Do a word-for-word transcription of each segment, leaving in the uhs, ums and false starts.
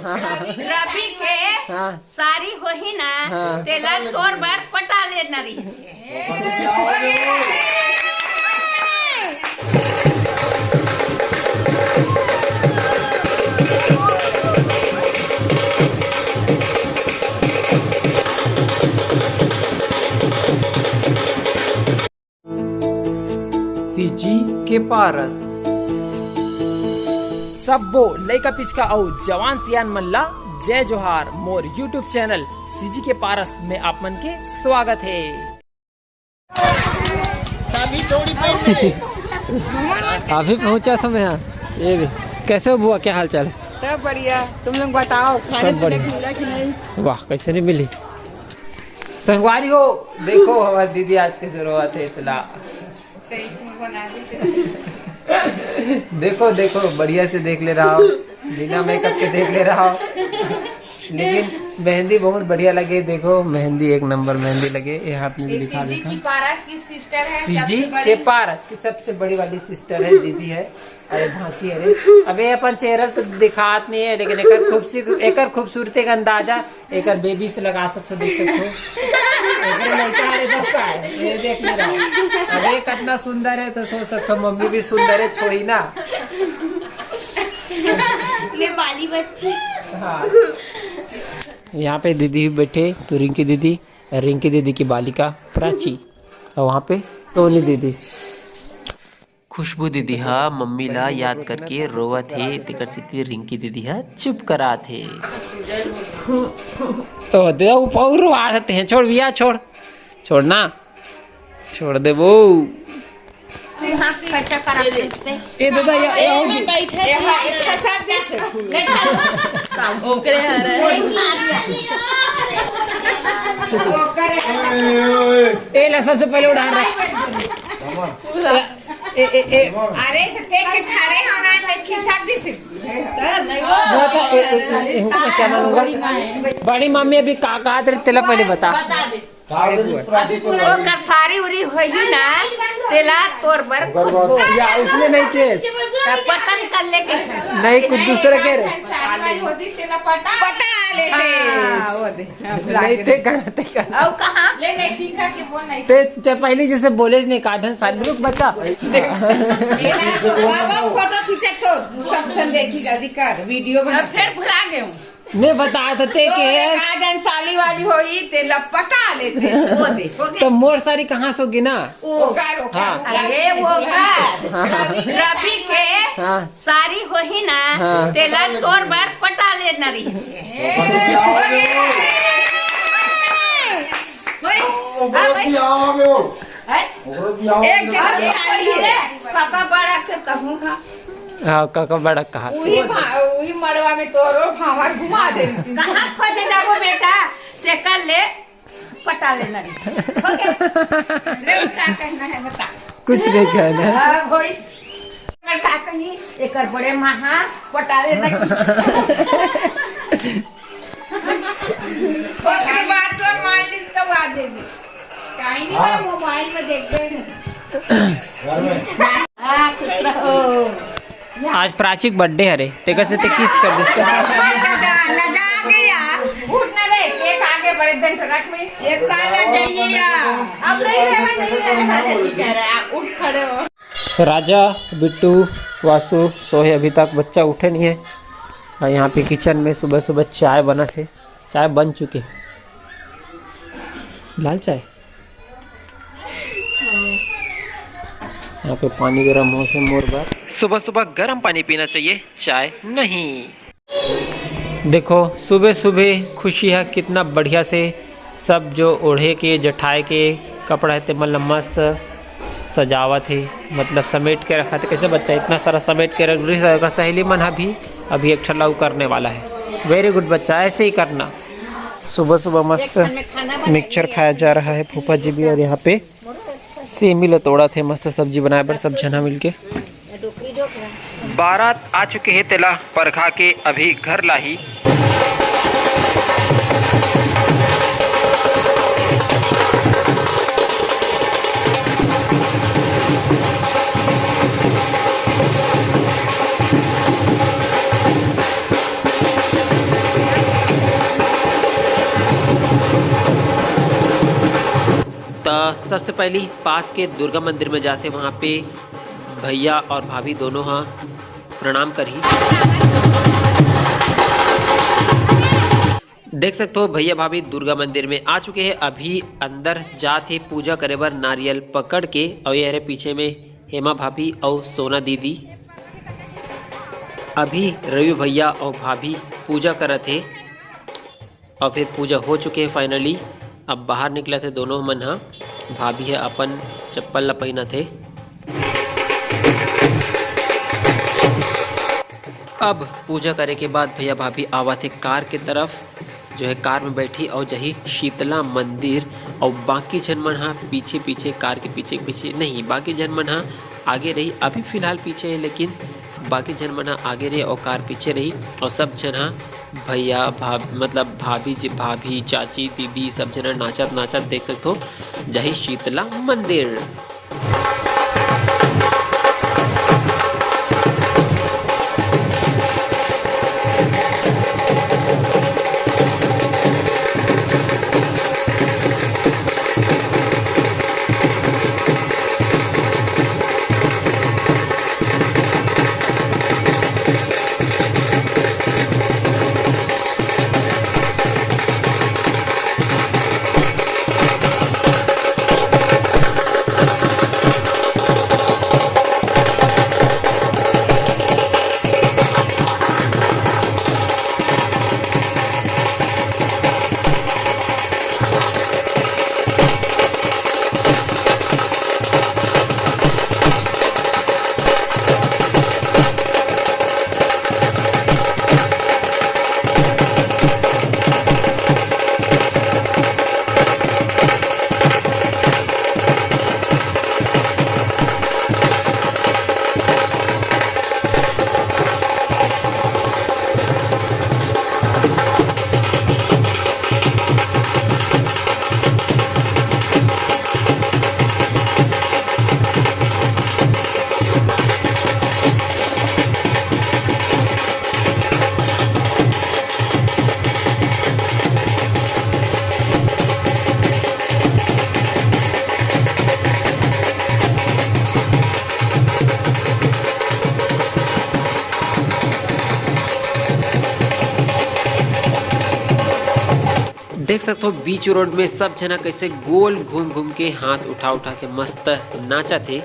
रवि के हाँ। सारी होही ना, हाँ। तेला तोर बर पटा लेना रही। सीजी के पारस। सब्बो लइका पिचका अउ जवान सियान मन ला जय जोहार। मोर YouTube चैनल सीजी के पारस में आप मन के स्वागत हे। अभी पहुंचा था मैं यहाँ। ये भी। कैसे हो बुआ, क्या हाल चाल है? सब बढ़िया। तुम लोग बताओ, खाने सब पीने बढ़िया। को मिला कि नहीं? वाह, कैसे नहीं मिली? संगवारी हो, देखो हमारी दीदी आज कैसे रोवत हे इतना। सही चीज बना दी से। देखो, देखो, बढ़िया से देख ले रहा हो, बिना मेकअप के देख ले रहा हो। लेकिन मेहंदी बहुत बढ़िया लगे। देखो, मेहंदी एक नंबर मेहंदी लगे। ये हाथ में भी ये दिखा सीजी देता की हूँ। पारस की सिस्टर है, सीजी सबसे बड़ी। के पारस की सबसे बड़ी वाली सिस्टर है, दीदी है। अरे भांची, अरे अबे अपन चेहरा तो दिखात नहीं है, लेकिन एकर खूबसूरती, एकर खूबसूरती का अंदाजा एकर बेबी से लगा सकते हो, देख सकते हो। एकरे लड़का, अरे देखो का है, ये देख ले रहा हूँ। अबे कितना सुंदर है तो सोच सकते हो, मम्मी भी सुंदर है, छोड़ी ना। नेपाली बच्ची। हाँ। यहाँ पे दीदी भी बैठे, तो रिंकी दीदी, रिंकी दीदी की बालिका प्राची, और वहाँ पे सोनी दीदी। खुशबू दीदी हा मम्मी ला याद करके रोवत हे, तेकर सेती रिंकी दीदी हा चुप करात हे। तो दे ऊपर रोवा सकते हैं, छोड़ भैया, छोड़, छोड़ ना, छोड़ दे वो। हाथ खर्चा करा देते। ए दादा, या, या होगी। ये हाँ, एक फंसा जैसे। ओकरे हरे। ए ला, सबसे पहले उड़ा रहा। ए, ए, ए, ए। अरे, से टेक के खड़े होना, तो खिसक दी से। वो तो, ए, ए, ए, इनको मैं क्या मानूंगा? बड़ी मम्मी अभी का, का तेरे तेला पहले बता। बता दे। का बोली? अभी तू ओकर सारी उरी होही ना, तेला तोर बर खुद बोल। या, उसमें नहीं केस। तो पसंद कर लेके। नहीं, कुछ दूसरा कह रहे। सारी वाली होती, तेला पटा। पटा लेते। हाँ, वो दे। नहीं, ते कर, ते कर। और कहाँ? ले, नहीं, ठीक है, के बोल नहीं। ते च-, पहले जैसे बोले नहीं, का ढंग साली, रुक बच्चा। देख, ये ना तो बाबा फोटो खींचे तो सब जन देखी जल्दी कर, वीडियो बना। अब फिर भुला गए हूँ। मैं बता तो ते तो के एक आदन साली वाली होई, ते लपटा लेते। वो दे, हो गया। तो मोर सारी कहाँ से होगी ना? ओकर, ओकर। हाँ। अरे, वो ओकर। हाँ। रवि के हाँ। सारी होही ना, हाँ। तेला तोर बर पटा लेना रही। ओकरो बियाह हो गयो। हैं? ओकरो बियाह हो एक गयो। जगह साली है। काका बड़ा से कहूँ हाँ। हाँ, काका बड़ा कहा। उही भा-, उही मड़वा में तोरो भावर घुमा दे। कहाँ खोजे जाबो बेटा? से कर ले। पटा लेना नहीं। हो गया? ले, का कहना है, बता। कुछ नहीं कहना है। हाँ, भोइस। पर का कही, एकर बड़े महा पटा लेना। ओकरे बाद तो मान ली, तो आ देबे। काहे नहीं, मैं मोबाइल में देख गए हूँ। घर में। हाँ, कुछ रहो। आज प्राची के बर्थडे हरे, तेकर से ते किस कर दे। लजा, लजा गया। उठ ना रे, एक आगे बड़े दिन ट्रक में। एक काला जइया। अब नहीं लेवे, नहीं लेवे, नहीं कह रहा। उठ खड़े हो। राजा, बिट्टू, वासु सोहे अभी तक, बच्चा उठे नहीं है। और यहाँ पे किचन में सुबह सुबह चाय बना थे, चाय बन चुके, लाल चाय। यहाँ पे पानी गर्म होथे मोर बर। सुबह सुबह गर्म पानी पीना चाहिए, चाय नहीं। देखो, सुबह सुबह खुशी है, कितना बढ़िया से सब जो ओढ़े के, जठाए के कपड़ा है, तेमन ल मस्त सजावत हे, मतलब समेट के रखत हे। कैसे बच्चा इतना सारा समेट के रख रही है, ओकर सहेली मन ह भी अभी एक ठन ला उ करने वाला है। Very good बच्चा, ऐसे ही करना। सुबह सुबह मस्त मिक्सचर खाया जा रहा है फूफा जी भी, और यहाँ पे सेमी ल तोड़त हे मस्त सब्जी बनाए बर सब झन ह मिलके। बारात आ चुके हे, तेला परघा के अभी घर लाही। सबसे पहली पास के दुर्गा मंदिर में जाथे, वहाँ पे भैया और भाभी दोनों हा प्रणाम करही। देख सकते हो, भैया भाभी दुर्गा मंदिर में आ चुके हैं। अभी अंदर जात हे पूजा करे बर नारियल पकड़ के। और ये हरे पीछे में हेमा भाभी और सोना दीदी। अभी रवि भैया और भाभी पूजा करत हे और फिर पूजा हो चुके हे finally। अब बाहर निकलत हे दोनों मन ह। भाभी ह अपन चप्पल ला पहिनत हे। अब पूजा करे के बाद भैया भाभी आवत हे कार के तरफ, जो है कार में बैठी और जही शीतला मंदिर। और बाकी झन मन हा पीछे पीछे, कार के पीछे पीछे नहीं, बाकी झन मन हा आगे रही। अभी फिलहाल पीछे है, लेकिन बाकी झन मन हा आगे रही और कार पीछे रही। और सब झन हा भैया भाभी, मतलब भाभी जी, भाभी, चाची, दीदी, सब झन हा नाचत नाचत, देख सकते हो, जही शीतला मंदिर। देख सकते हो, बीच रोड में सब झना कैसे गोल घूम घूम के, हाथ उठा उठा के मस्त नाचत हे।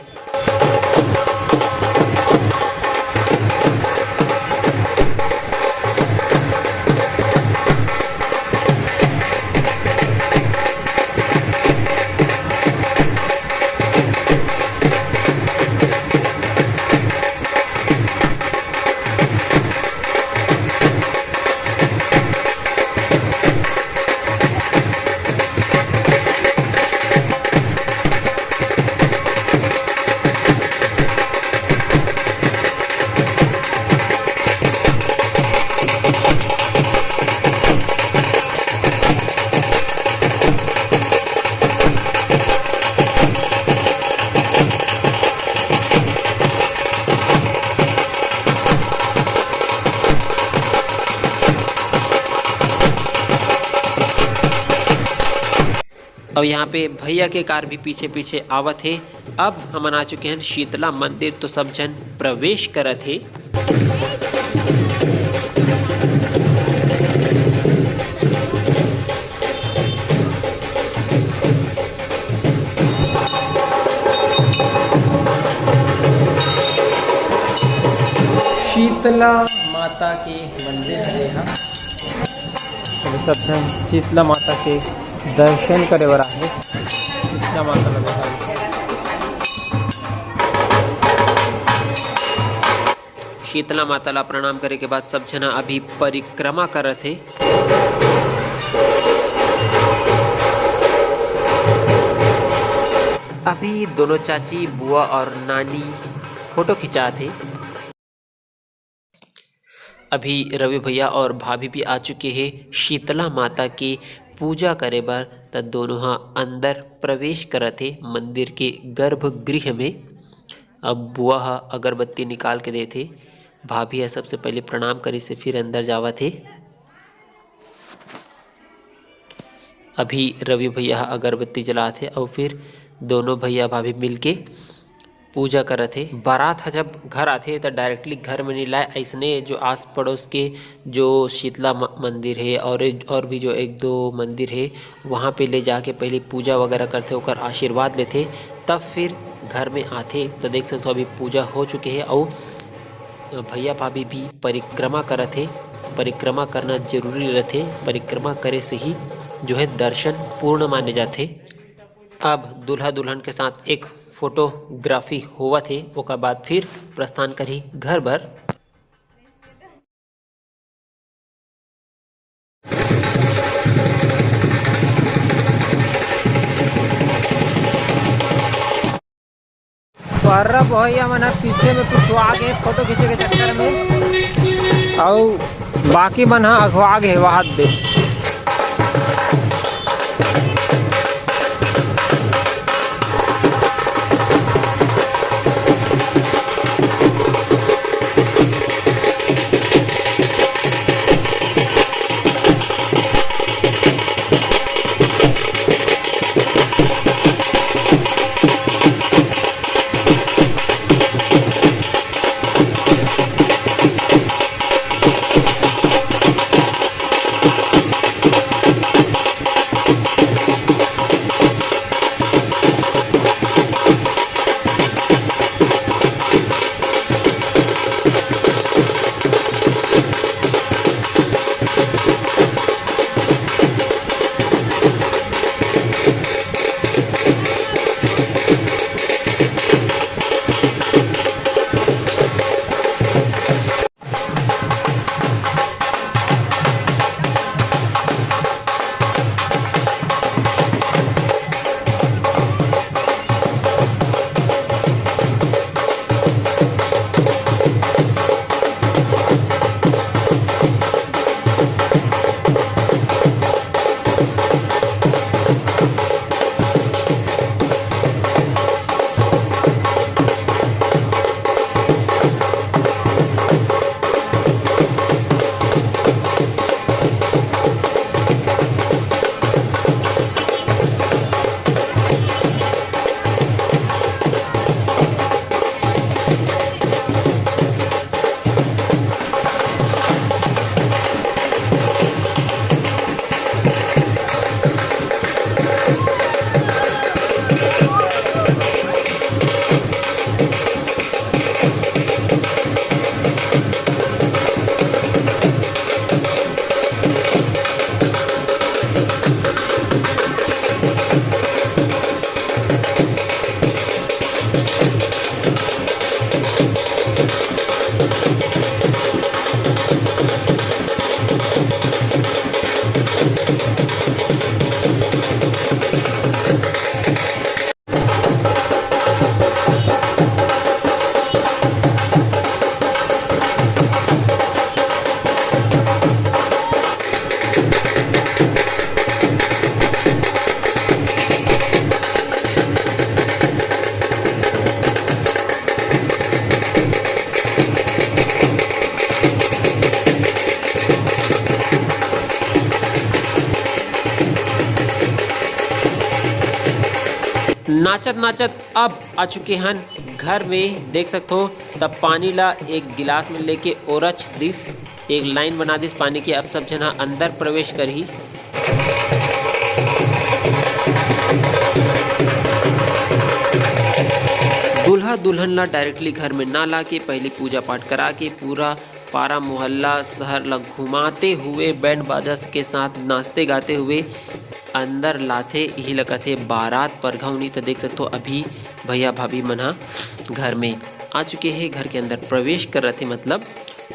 और यहाँ पे भैया के कार भी पीछे पीछे आवत हे। अब हमन आ चुके हैं शीतला मंदिर, तो सब झन प्रवेश करत हे। शीतला माता के मंदिर हरे हा। सब झन शीतला माता के दर्शन करे बर आहे। शीतला माता ला देखा। शीतला माता ला प्रणाम करे के बाद सब झना अभी परिक्रमा करत हे। अभी दोनों चाची, बुआ और नानी फोटो खिंचात हे। अभी रवि भैया और भाभी भी आ चुके हैं शीतला माता के पूजा करे बर, त दोनों हा अंदर प्रवेश करत हे मंदिर के गर्भगृह में। अब बुआ हा अगरबत्ती निकाल के देथे। भाभी हा सबसे पहले प्रणाम करिस हे, फिर अंदर जावत हे। अभी रवि भैया ह अगरबत्ती जलात हे अउ फिर दोनों भैया भाभी मिलके पूजा करत हे। बारात ह जब घर आथे, त directly घर में नइ लाय, अइसने जो आस पड़ोस के जो शीतला म-, मंदिर हे और, और भी जो एक दो मंदिर हे, वहाँ पे ले जाके पहले पूजा वगैरह करथे, ओकर आशीर्वाद लेथे, तब फिर घर में आथे। तो देख सकथो, अभी पूजा हो चुके हे अउ भैया भाभी भी परिक्रमा करत हे। परिक्रमा करना जरूरी रहथे, परिक्रमा करे से ही जो है दर्शन पूर्ण माने जाथे। अब दूल्हा दुल्हन के साथ एक फोटोग्राफी होवत हे, ओकर बाद फिर प्रस्थान करही घर बर। पर्रा भैया मन ह पीछे में कुछ आगे फोटो खींचे के चक्कर में, अउ बाकी मन ह अघवा गे हे वहाद दे। नाचत नाचत अब आ चुके हन घर में। देख सकथो, तब पानी ला एक गिलास में लेके ओरछ दिस, एक लाइन बना दिस पानी के। अब सब झन ह अंदर प्रवेश करही। दूल्हा दुल्हन ला directly घर में ना लाके पहले पूजा पाठ करा के पूरा पारा मोहल्ला शहर ला घुमाते हुए, बैंड बाजा के साथ नाचते गाते हुए अंदर लाथे, यही ला कथे बारात परघौनी। तो देख सकथो, अभी भैया भाभी मन ह घर में आ चुके हे, घर के अंदर प्रवेश कर रथे मतलब।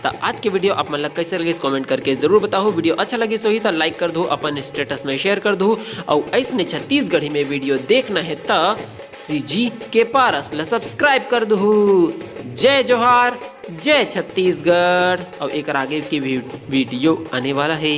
त आज के video आप मन ला कैसे लगिस, comment करके जरूर बताहू। Video अच्छा लगिस होही त like कर दू, अपन status में share कर दू, अउ ऐसने छत्तीसगढ़ी में video देखना हे त CG के पारस ला subscribe कर दू। जय जोहार, जय छत्तीसगढ़। अउ एकर आगे के भी video आने वाला हे।